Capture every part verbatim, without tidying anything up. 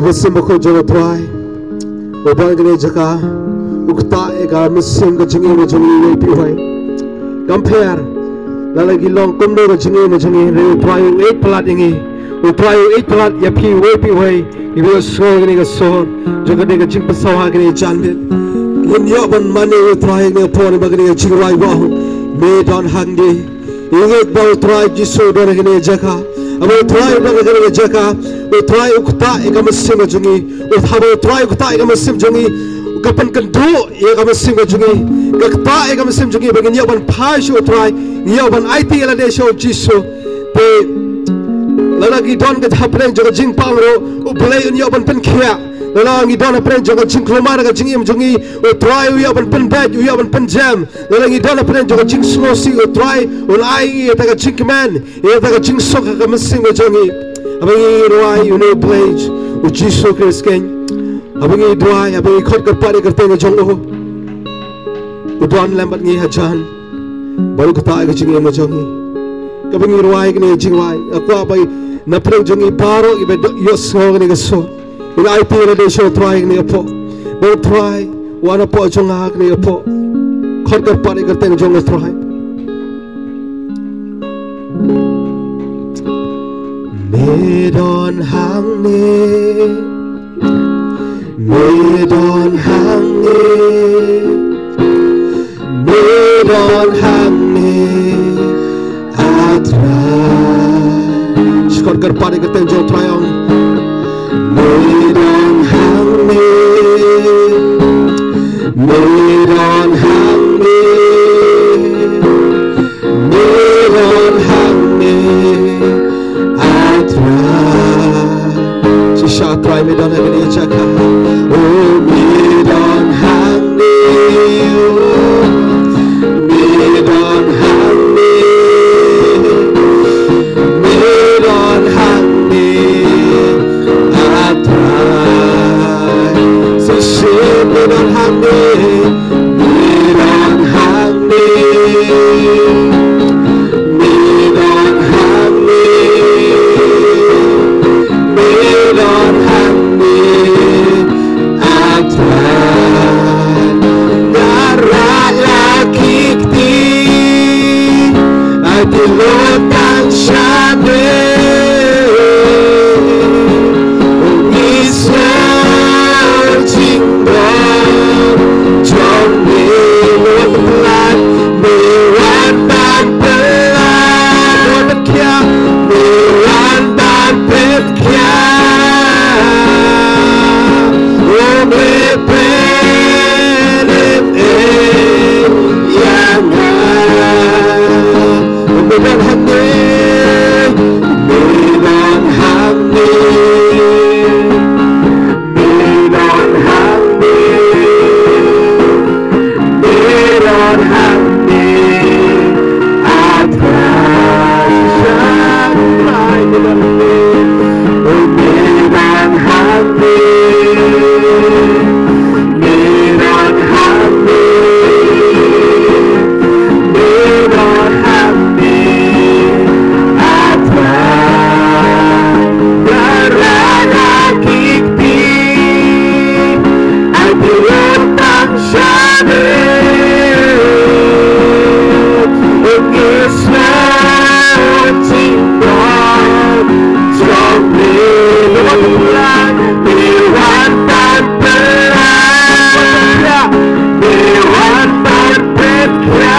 Mynsiem Bakhuid jong U Trai u don ha kane ka jaka, u ktah ïa ka mynsiem ka jingim ka jong ngi uwei pa uwei. Kam pher lada ngi long kumno ka jingim ka jong ngi, hynrei U Trai u ïeit palat ïa ngi. U Trai u ïeit palat ïa phi uwei pa uwei. Ngi ïohsngew ha kane ka sur jong kane ka jingpynsawa ha kane ka janmiet. Ngin ïoh ban mane ïa U Trai ha kane ka por, namar kane ka jingrwai ba Me don hangne. Ngi ngeit ba U Trai Jisu u don ha kane ka jaka. Haba U Trai u don ha kane ka jaka, U Trai u ktah ïa ka mynsiem ka jong ngi. U, haba U Trai u ktah ïa ka mynsiem jong ngi, ka pynkynduh ïa ka mynsiem ka jong ngi, ka ktah ïa ka mynsiem jong ngi ba ngin ïoh ban phai sha U Trai, ngin ïoh ban aiti ïa lade sha U Jisu. Te lada ngi don ka hapdeng jong ka jingpang ruh, U Blei un ïoh ban pynkhiah. Lada ngi don hapdeng jong ka jingkulmar ka jingim jong ngi, U Trai u ïoh ban pynbeit, u ïoh ban pynjem. Lada ngi don hapdeng jong ka jingsngewsih, U Trai un ai ïa kata ka jingkmen, ïa kata ka jingsuk ha ka mynsiem ka jong ngi. Haba ngi rwai ïa une U Blei, U Jisu Khrist keiñ. Haba ngi duwai, haba ngi khot kyrpad ïa ka kyrteng ka jong u, u don lem bad ngi hajan bad u ktah ïa ka jingim ka jong ngi. Kaba ngi rwai kane ka jingrwai, nga kwah ba na pdeng jong ngi baroh kiba ïohsngew kane ka sur, ngin aiti ïa lade sha U Trai kane ka por. Ba U Trai u wan hapoh jong nga kane ka por. Khot kyrpad ïa ka kyrteng jong U Trai. Me don hangne, Me don hangne, Me don hangne, A Trai. Shu khot kyrpad ïa ka kyrteng jong U Trai, ong: Me don hangne, Me don hangne, Me don hangne, A Trai. Shisha A Trai, Me don ha kane ka jaka. Oh, Me don hangne, oh, Me don hangne, Me don hangne, A Trai. Shisha Me don hangne, Me don hangne, Me don hangne, Me don hangne, A Trai. Nga rah la ki kti, ai ki lok tang shane. Ngi sngew jingdon jong Me, Me wan ban pyllait, Me wan ban pyllait, Me wan ban pynkhiah. Oh, Me pynlip ïa nga. Oh, Me don hangne, Me don hangne, Me don hangne, Me don hangne, A Trai. Shisha A Trai, Me don hangne, oh, Me don hangne, Me don hangne, Me don hangne, A Trai. Nga rah la ki kti, ai ki lok tang shane. Ngi sngew jingdon jong Me, Me wan ban pyllait, Me wan ban pyllait, Me wan ban pynkhiah.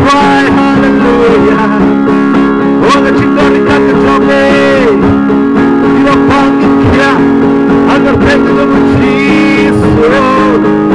Hallelujah. Oh, ka jingdon ryngkat ka jong me. Ki la pang ki khiah ha ka kyrteng ka jong u Jisu.